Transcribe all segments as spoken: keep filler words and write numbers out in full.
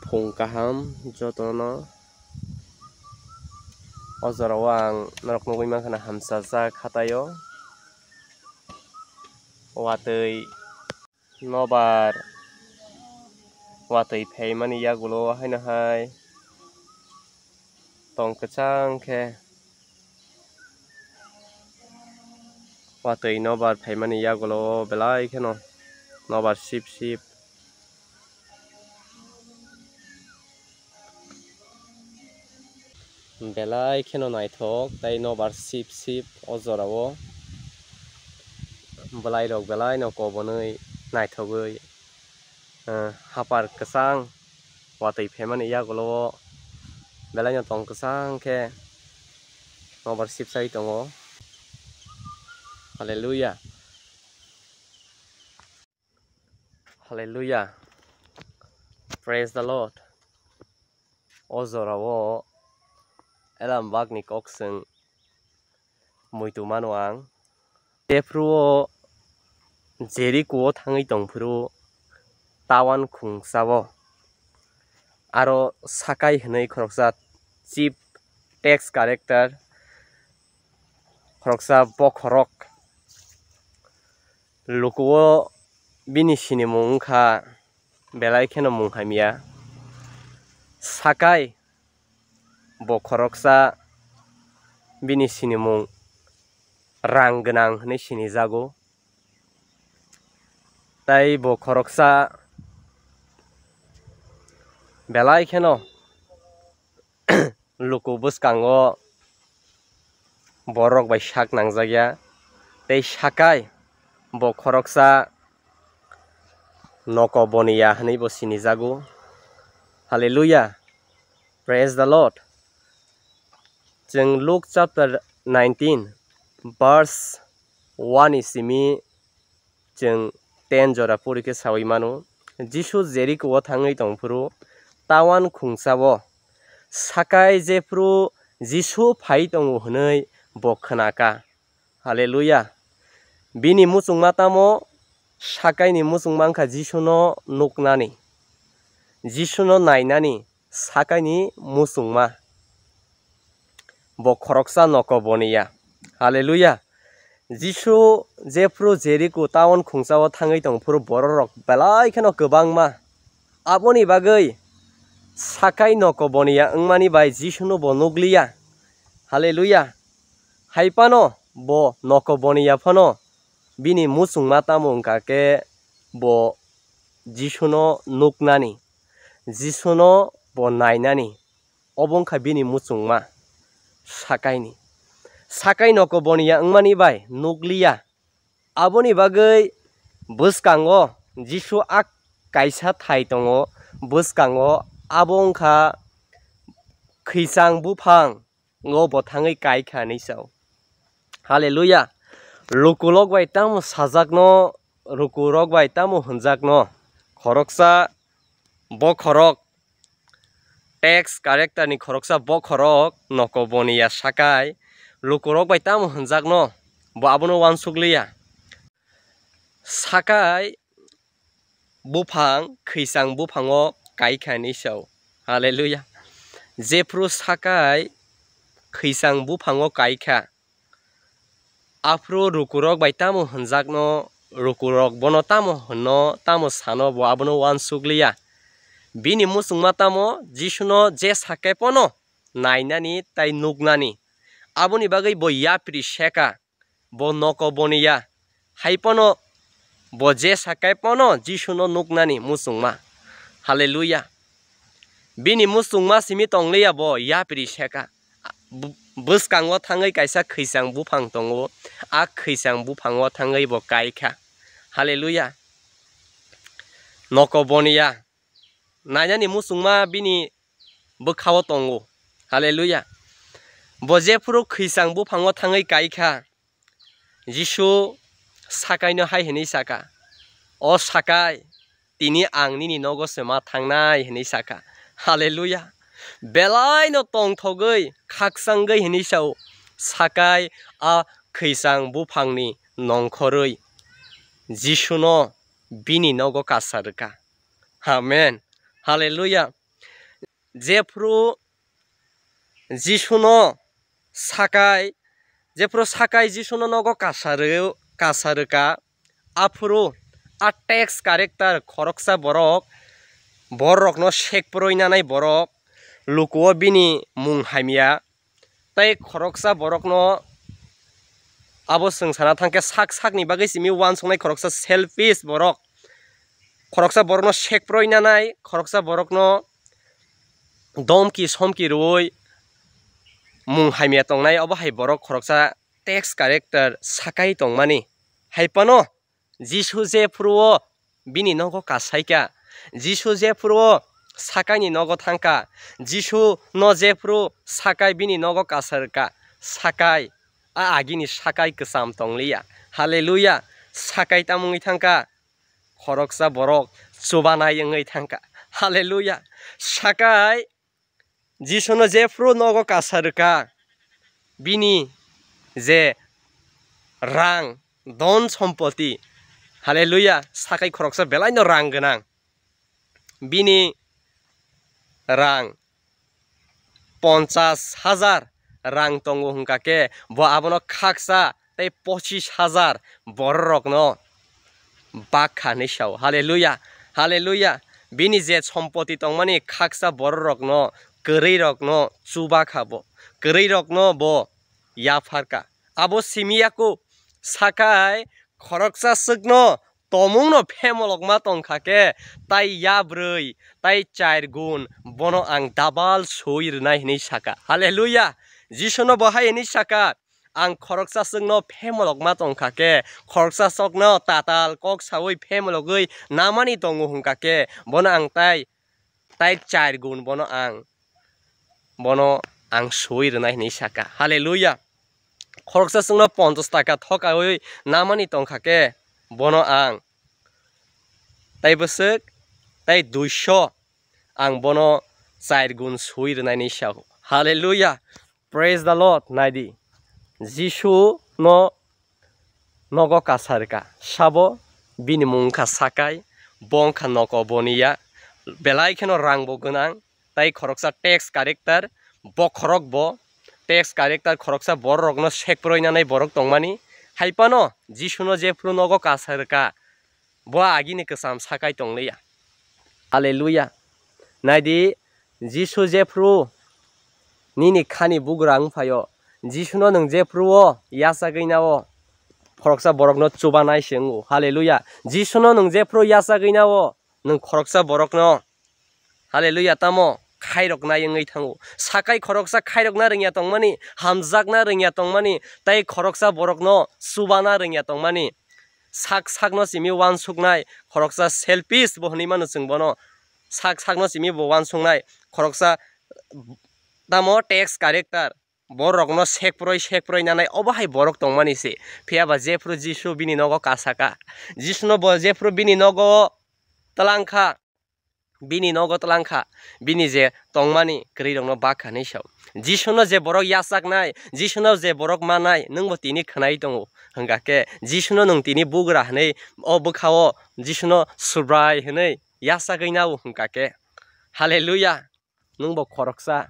Khung kaham jotono. O jorao ang norok nugwi mankha na hamsajak hataio. Watwi nobar watwi phaimani yagulo haino hai tong kwchang khe. Watwi nobar phaimani yagulo belai kheno nobar sip sip. Belai kheno naithok tei nobar sip sip o jorao. Bwlairok belaino kobonwi naithogwi, eh, hapar kwchang watwi phaimani yagulo o belaino tong kwchang khe nobar sip sai tongo. Hallelujah. Hallelujah. Praise the Lord. O jorao Elam bagni kok chwng muitu mano ang. Jephru o Jeriko o thangwi tongphuru tawan khungsa o aro Sakai hwnwi khoroksa chief tax collector khoroksa bokhorok. Luku o bini sinimung wngkha belai kheno mung hamya. Sakai bo khoroksa bini sinimung rang gwnang hwnwi sinijago. Tai bo khoroksa belai kheno luku bwskango borok bai sak nangjakya. Tei Sakai bo khoroksa noko boniya hwnwi bo sinijago. Hallelujah. Praise the Lord. Chwng Luke chapter nineteen verse one ni simi chwng ten jora pori khe saui mano. Jisu Jeriko o thangwi tongphuru tawan khungsa o Sakai jephru Jisu phai tongo hwnwi bo khnaka. Hallelujah. Bini muchungma tamo? Sakaini muchungma wngkha Jisuno nuknani, Jisuno nainani. Sakaini muchungma bo khoroksa noko boniya. Hallelujah. Jisu jephru Jeriko town khungsa o thangwi tongphuru bororok belai kheno kwbangma. Aboni bagwi Sakai noko boniya wngmani bai Jisuno bo nukliya. Hallelujah. Hai phano bo noko boniya phano bini muchungma tamo wngkha khe bo Jisuno nuknani, Jisuno bo nainani, obo wngkha bini muchungma Sakaini. Sakai noko boniya wngmani bai nukliya. Aboni bagwi bwskango Jisu a kaisa thai tongo, bwskango abo wngkha khwichang buphang. Ngo bo thangwi kai kha hinwi sao. Hallelujah. Lukurok bai tamo sajakno, lukurok bai tamo hwnjakno, khoroksa bokhorok, tax collector ni khoroksa bokhorok noko boniya Sakai, lukurok bai tamo hwnjakno, bo abono uansukliya. Sakai buphang khwichang buphango kai kha hinwi sao. Hallelujah. Jephru Sakai khwichang buphango kai kha, aphuru lukurok bai tamo hwnjakno, lukurok bono tamo hwno, tamo sano, bo abono uansukliya. Bini muchungma tamo? Jisuno je Sakai pono nainani tai nuknani. Aboni bagwi bo yapri seka. Bo noko boniya. Hai pono bo je Sakai pono Jisuno nuknani muchungma. Hallelujah. Bini muchungma simi tongliya bo yapri seka. Bw-, bwskango thangwi kaisa khwichang buphang tongo. A khwichang buphango thangwi bo kai kha. Hallelujah. Noko boniya. Nainani muchungma bini bwkhao tongo. Hallelujah. Bo jephuru khwichang buphango thangwi kai kha, Jisu Sakaino hai hwnwi saka, "O Sakai, tini ang nini nogo se ma thangnai," hwnwi saka. Hallelujah. Belaino tongthogwi, khakchangwi hwnwi sao, Sakai a khwichang buphangni nongkhorwi Jisuno bini nogo kasa rwkha. Amen. Hallelujah. Jephru Jisuno sakai, jephru sakai Jisuno nogo kasarwi, kasarwkha, aphuru a tax collector khoroksa borok, bororokno sekproi nanai borok, lukuo bini mung hamya, tei khoroksa borokno abo chwng sana thangkhe sak sakni bagwi simi uansuknai khoroksa selfish borok, khoroksa borokno sekproi nanai, khoroksa borokno domki somki rwui mung hamya tongnai, obo hai borok khoroksa tax collector sakai tongmani. Hai phano Jisu jephru o bini nogo kasaikha, Jisu jephru o sakaini nogo thangkha, Jisu no jephru sakai bini nogo kasarwkha, sakai a agini sakai kwcham tongliya. Haleluya! Sakai tamo wngwi thangkha, khoroksa borok chubanai wngwi thangkha. Haleluya! Sakai Jisuno jephru nogo kasarwkha, bini je rang, don sompoti, haleluya, sakai khoroksa belaino rang gwnang, bini rang ponchas hajar rang tongo hwnkha khe, bo abono khaksa tei pochis hajar bororokno bakha hinwi sao. Haleluya! Haleluya! Bini je sompoti tongmani khaksa bororokno, kwrwirokno chubakha bo, kwrwirokno bo yapharkha. Abo simi yaku sakai khoroksa swkno tomungno phemolokma tongkha khe, tai yabrwi, tai chair gun bono ang double sui rwnai hinwi saka. Haleluya! Jisuno bo hai hinwi saka, ang khoroksa chwngno phemolokma tongkha khe, khoroksa chokno tatal kok saui phemologwi namani tongo hwnkha khe, bono ang tai, tai chair gun bono ang, bono ang sui rwnai hinwi saka. Haleluya! Khoroksa chwngno ponchas taka thokaui namani tongkha khe, bono ang tai bwswk, tai duiso ang bono chair gun sui rwnai hinwi sao. Haleluya! Praise the Lord. Naidi, Jisu no nogo kasarwkha, sabo bini mung wngkha Sakai, bo wngkha noko boniya, belai kheno rang bo gwnang, tai khoroksa tax collector, bokhorok bo tax collector, khoroksa bororokno sekproi nanai borok tongmani. Hai phano Jisuno jephru nogo kasarwkha, bo agini kwcham sakai tongliya. Haleluya! Naidi, Jisu jephru nini khani bugra wng phaio, Jisuno nwng jephru o yachagwi nao, khoroksa borokno chubanai se wngo. Haleluya! Jisuno nwng jephru yachagwi nao, nwng khoroksa borokno, haleluya, tamo khairoknai wngwi thango. Sakai khoroksa khairokna rwngya tongmani, hamjakna rwngya tongmani, tei khoroksa borokno chubana rwngya tongmani. Sak sakno simi uansuknai khoroksa selfish bo hwnwi mano chwng bono. Sak sakno simi bo uansuknai khoroksa tamo tax collector, borokno sekproi sekproi nanai obo hai borok tongmani se. Phiya ba jephru Jisu bini nogo kasaka, Jisuno bo jephru bini nogo twlangkha, bini nogo twlangkha, bini je tongmani kwrwirokno bakha hinwi sao. Jisuno je borok yachaknai, Jisuno je borok manai, nwngbo tini khwnai tongo. Hwnkha khe Jisuno nwng tini bugra hinwi o bwkhao Jisuno Subrai hinwi yachagwi nao hwnkha khe. Haleluya! Nwngbo khoroksa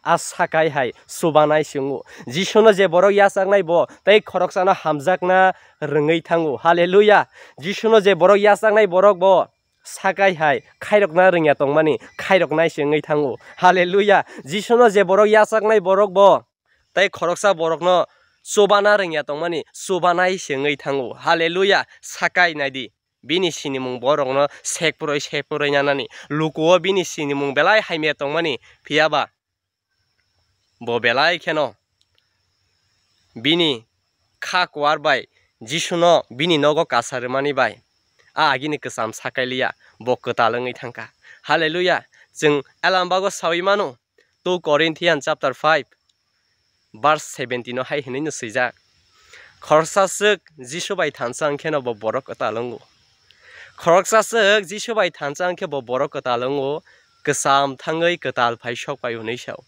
a Sakai hai chubanai se wngo. Jisuno je borok yachaknai bo tei khoroksano hamjakna rwngwi thango. Haleluya! Jisuno je borok yachaknai borok bo Sakai hai khairokna rwngya tongmani khairoknai se wngwi thango. Haleluya! Jisuno je borok yachaknai borok bo tei khoroksa borokno chubana rwngya tongmani chubanai se wngwi thango. Haleluya! Sakai naidi, bini sinimung borokno sekproi sekproi nanani, lukuo bini sinimung belai hamya tongmani, phiya ba bo belai kheno bini kha kuar bai Jisuno bini nogo kasa rwmani bai a agini kwcham sakai liya, bo kwtal wngwi thangkha. Haleluya! Chwng Elambago saui mano, two Corinthians chapter five, verse seventeen o hai hwnwi no swijak, khoroksa swk Jisu bai thansa wngkheno bo borok kwtal wngo. Khoroksa swk Jisu bai thansa wngkhe bo borok kwtal wngo, kwcham thangwi kwtal phai sok pai hwnwi sao.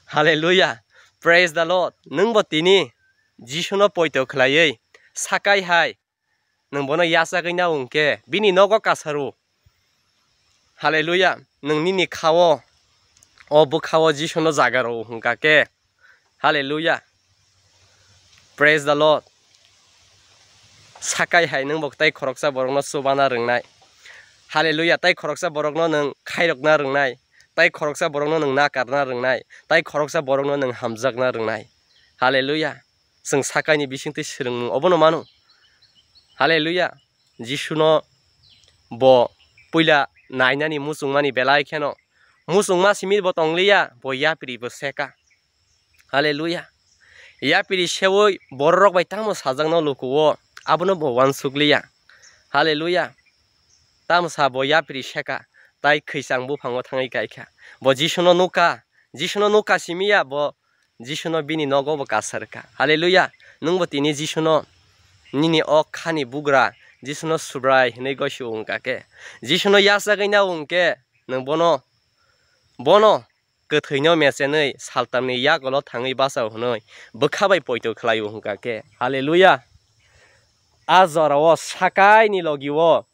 Haleluya! Praise the Lord! Nwngbo tini Jisuno poito khlaiwi Sakai hai nwng bono yachagwi nao hwnkhe bini nogo kasaro. Haleluya! Nwng nini khao o bwkhao Jisuno jaga rw hwnkha khe. Hallelujah. Praise the Lord. Sakai hai nwng bo tai khoroksa borokno chubana rwngnai. Hallelujah. Tai khoroksa borokno nwng khairokna rwngnai. Tai khoroksa borokno nwng nakarna rwngnai. Tai khoroksa borokno nwng hamjakna rwngnai. Hallelujah. Chwng sakaini bisingtwi swrwngmung obono mano. Hallelujah. Jisuno bo puila nainani muchungmani belai kheno muchungma simi bo tongliya, bo yapri bo seka. Hallelujah. Yapri sewi bororok bai tamo sajakno lukuo, abono bo uansukliya. Hallelujah. Tamo sa bo yapri seka, tai khwichang buphango thangwi kaikha. Bo Jisuno nukha, Jisuno nukha simiya, bo Jisuno bini nogo bo kasarkha. Hallelujah. Nwngbo tini Jisuno nini o khani bugra, Jisuno Subrai hwnwi gosio wngkha khe, Jisuno yachagwi na wngkhe, nwng bono, bono kwthwino mechenwi saltamni yagulo thangwi bachao hwnwi bwkha bai poito khlaio hwnkha khe. Hallelujah. A jorao sakaini logio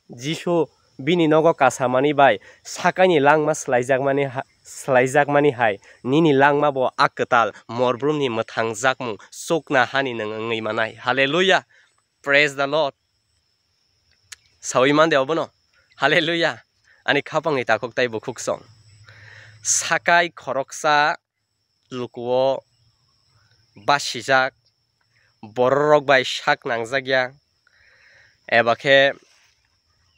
Jisu bini nogo kasamani bai sakaini langma swlaijakmani ha-, swlaijakmani hai nini langma bo a kwtal morbrumni mwthangjakmung chukna hani nwng wngwi manai. Hallelujah. Praise the Lord. Sawi mande obono. Hallelujah. Ani khapangni takhuk tai bukhuk song. Sakai khoroksa lukuo basijak, bororok bai sak nangjakya, eba khe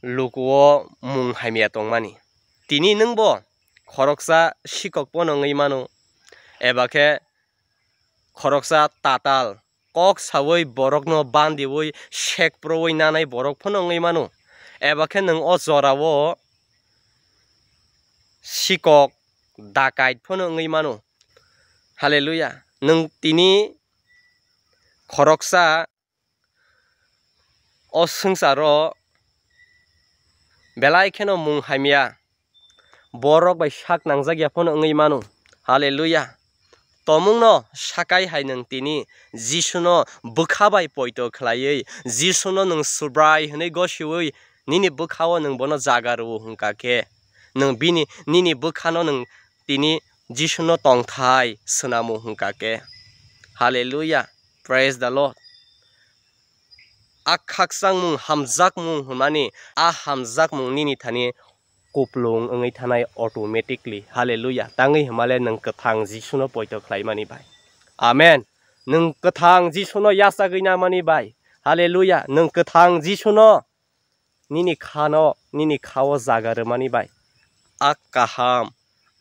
lukuo mung hamya tongmani. Tini nwngbo khoroksa sikok pono wngwi mano, eba khe khoroksa tatal kok sawi borokno bandiwi sekprowi nanai borok phano wngwi mano, eba khe nwng o jorao sikok dakait phano wngwi mano. Hallelujah. Nwng tini khoroksa o swngcharo belai kheno mung hamya borok bai sak nangjak ya phano wngwi mano. Hallelujah. Tomungno sakai hai nwng tini Jisuno bwkha bai poito khlaiwi, Jisuno nwng Subrai hwnwi gosiwi nini bwkhao nwng bono jaga rwo hwnkha khe, nwng bini, nini bwkhano nwng tini Jisuno tongthai swnamo hwnkha khe. Hallelujah. Praise the Lord. A khakchangmung hamjakmung hwnmani, a hamjakmung nini thani kuplung wngwi thanai automatically. Hallelujah. Tangwi hwnmale nwng kwthang Jisuno poito khlaimani bai. Amen. Nwng kwthang Jisuno yachagwi namani bai. Hallelujah. Nwng kwthang Jisuno nini khano, nini khao jaga rwmani bai. A kaham,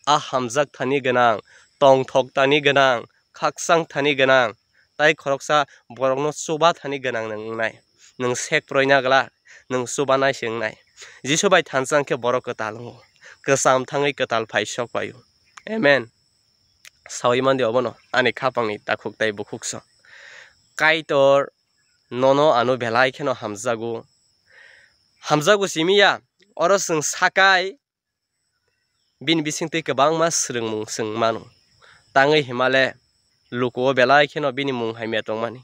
a hamjak thani gwnang, tongthok thani gwnang, khakchang thani gwnang, tai khoroksa borokno chuba thani gwnang nwng wngnai. Nwng sek proina glak, nwng chubanai se wngnai. Jisu bai thansa wngkhe borok kwtal wngo, kwcham thangwi kwtal phai sok paio. Amen. Sawi mandi obono ani khapangni takhuk tai bukhuk song. Kaitor nono ano belai kheno hamjago. Hamjago simiya, oro chwng sakai bini bisingtwi kwbangma swrwngmung chwng mano. Tangwi himale lukuo belai kheno bini mung hamya tongmani.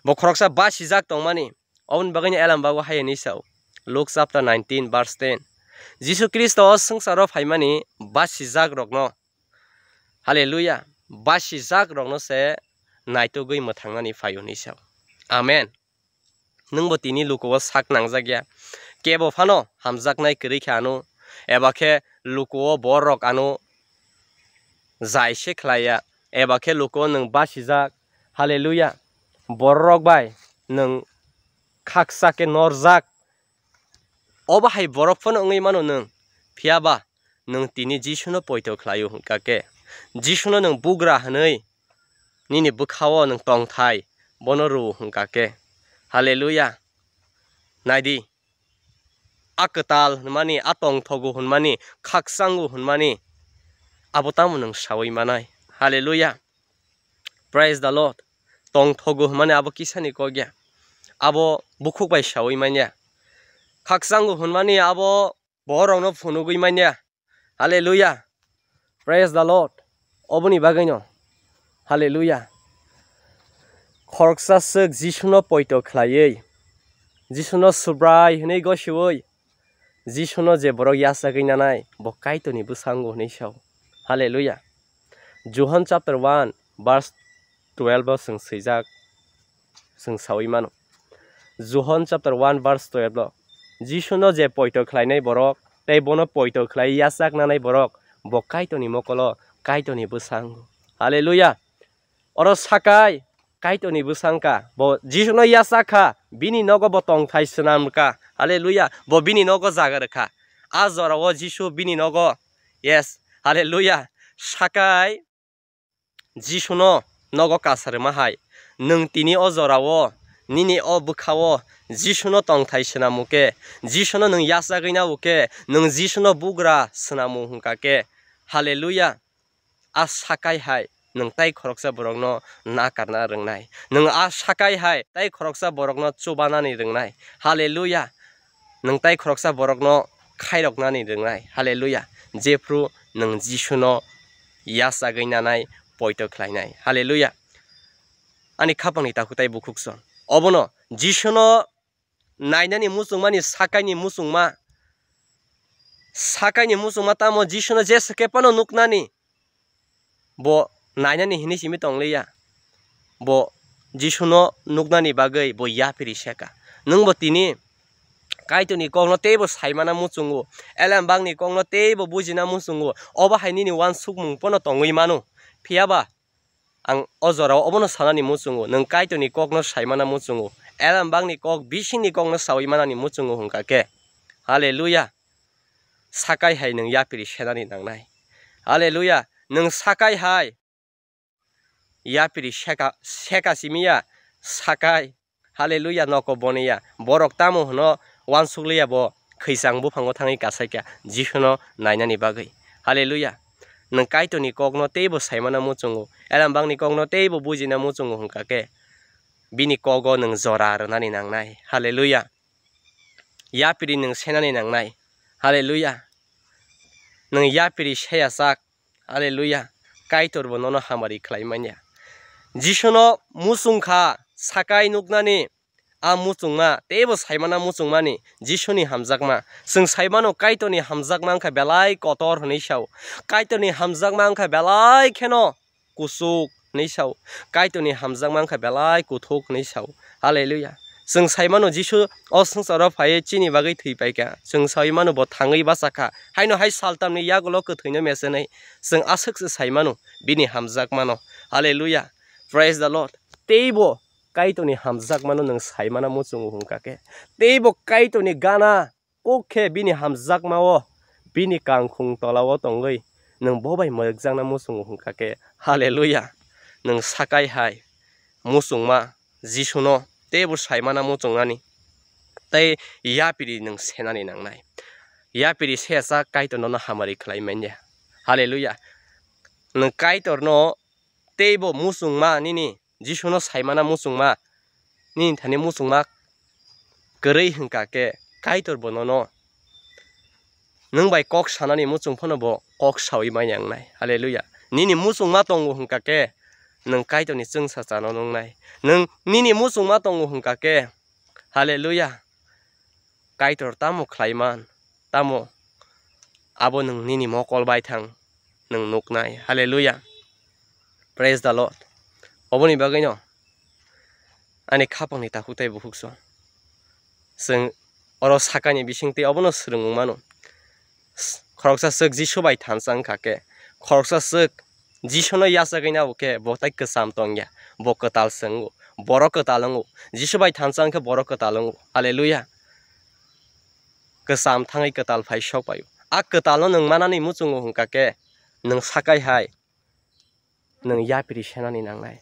Bo khoroksa basijak tongmani. Oboni bagwino Elam bago hai hwnwi sao, Luke chapter nineteen verse ten. Jisu Khristo o swngcharo phaimani basijak rokno, hallelujah, basijak rokno se naitugwi mwthangnani phaio hwnwi sao. Amen. Nwngbo tini lukuo sak nangjak ya. Kebo phano hamjaknai kwrwi khe ano, eba khe lukuo borok ano jai se khlai ya, eba khe lukuo nwng basijak. Hallelujah. Borok bai nwng khaksa khe norjak. Obo hai borok phano wngwi mano nwng. Phiya ba nwng tini Jisuno poito khlaio hwnkha khe, Jisuno nwng bugra hwnwi nini bwkhao nwng tongthai bono rwo hwnkha khe. Hallelujah. Naidi, a kwtal hwnmani, a tongthogo hwnmani, khakchango hwnmani, abo tamo nwng sawi manai. Hallelujah. Praise the Lord. Tongthogo hwnmani abo kisani kok ya. Abo bukhuk bai sawi manya. Khakchango hwnmani abo borokno phunugwi manya. Hallelujah. Praise the Lord. Oboni bagwino. Hallelujah. Khoroksa swk Jisuno poito khlaiwi, Jisuno Subrai hwnwi gosiwi, Jisuno je borok yachagwi nanai, bo Kaitorni bwsango hwnwi sao. Haleluya. Johon chapter one verse twelve o chwng swijak, chwng saui mano. Johon chapter one verse twelve o, Jisuno je poito khlainai borok, tei bono poito khlai yachak nanai borok, bo Kaitorni mokolo Kaitorni bwsango. Haleluya. Oro sakai Kaitorni bwsang kha, bo Jisuno yachak kha, bini nogo bo tongthai swnam kha. Haleluya. Bo bini nogo jaga rwkha. A jorao Jisu bini nogo, yes, haleluya, sakai Jisuno nogo kasarima hai. Nwng tini o jorao, nini o bwkhao Jisuno tongthai swnamo khe, Jisuno nwng yachagwi nabo khe, nwng Jisuno bugra swnamo hwnkha khe, haleluya. A sakai hai nwng tai khoroksa borokno nakarna rwngnai. Nwng a sakai hai tai khoroksa borokno chubanani rwngnai. Haleluya. Nwng tai khoroksa borokno khairoknani rwngnai. Haleluya. Jephru nwng Jisuno yachagwi nanai, poito khlainai. Haleluya. Ani khapangni takhuk tai bukhuk song. Obono Jisuno nainani muchungmani sakaini muchungma. Sakaini muchungma tamo Jisuno jesa khe phano nuknani. Bo nainani hinwi simi tongliya. Bo Jisuno nuknani bagwi bo yapiri seka. Nwngbo tini Kaitorni kokno teibo saimana muchungo. Elembakni kokno teibo bujina muchungo. Obo hai nini uansukmung phano tongwi mano. Phiyaba ang o jorao obono sanani muchungo, nwng Kaitorni kokno saimana muchungo, elembakni kok bisingni kokno saui manani muchungo hwnkha khe. Haleluya. Sakai hai nwng yapiri senani nangnai. Haleluya. Nwng sakai hai yapiri seka, seka simiya, sakai. Haleluya, noko boniya. Borok tamo hwno uansukliya bo khwichang buphango thangwi kasaikha Jisuno nainani bagwi. Haleluya. Nwng Kaitorni kokno teibo saimana muchungo, elembakni kokno teibo bujina muchungo hwnkha khe, bini kogo nwng jora rwnani nangnai. Haleluya. Yapiri nwng senani nangnai. Haleluya. Nwng yapiri seyachak. Haleluya. Kaitor bo nono hamari khlai manya. Jisuno muchung kha, sakai nuknani a muchungma, teibo saimana muchungmani Jisuni hamjakma. Chwng saimano Kaitorni hamjakma wngkha belai kotor hwnwi sao. Kaitorni hamjakma wngkha belai kheno kuchuk hwnwi sao. Kaitorni hamjakma wngkha belai kuthuk hwnwi sao. Haleluya. Chwng saimano Jisu o swngcharo phaiwi chini bagwi thwi paikha. Chwng saimano bo thangwi bachakha. Haino hai saltamni yagulo kwthwino mesenai. Chwng aswk se saimano bini hamjakmano. Haleluya. Praise the Lord. Teibo Kaitorni hamjakmano nwng saimana muchungo hwnkha khe. Teibo Kaitorni gana kok khe bini hamjakmao, bini kangkhung tolao tongwi nwng bo bai mwrwkjakna muchungo hwnkha khe, haleluya, nwng sakai hai muchungma Jisuno teibo saimana muchungnani tei yapiri nwng senani nangnai. Yapiri sesa Kaitor nono hamari khlai manya. Haleluya. Nwng Kaitorno teibo muchungma nini Jisuno saimana muchungma, nini thani muchungma kwrwi hwnkha khe Kaitor bo nono nwng bai kok sanani muchung phano bo kok saui manya wngnai. Haleluya. Nini muchungma tongo hwnkha khe nwng Kaitorni chwngsacha no nungnai. Nwng nini muchungma tongo hwnkha khe, haleluya, Kaitor tamo khlai man, tamo abo nwng nini mokol baithang nwng nuknai. Haleluya. Praise the Lord. Oboni bagwino ani khapangni takhuk tei bukhuk song. Chwng oro sakani bisingtwi obono swrwngmung mano. Khoroksa swk Jisu bai thansa wngkha khe, khoroksa swk Jisuno yachagwi nabo khe bo tai kwcham tongya, bo kwtal se wngo, borok kwtal wngo, Jisu bai thansa wngkhe borok kwtal wngo. Haleluya. Kwcham thangwi kwtal phai sok paio. A kwtalno nwng manani muchungo hwnkha khe nwng sakai hai nwng yapiri senani nangnai.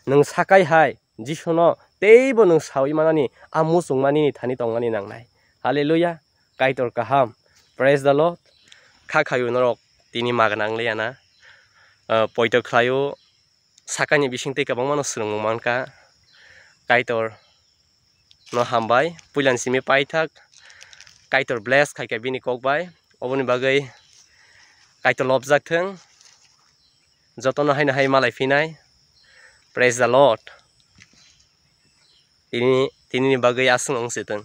Nwng sakai hai Jisuno teibo nwng saui manani a muchungma nini thani tongmani nangnai. Haleluya. Kaitor kaham. Praise the Lord. Kha khaio norok tini magna wng liya na. Ah, poito khlaio, sakani bisingtwi kwbangmano swrwngmung mankha. Kaitor no hambai, puilani simi paithak. Kaitor bless khaikha bini kok bai. Oboni bagwi Kaitor lobjak thung. Jotono haino hai malai phinai. Praise the Lord. Tini, tinini bagwi aswk wng si thung.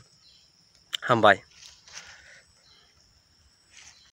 Hambai.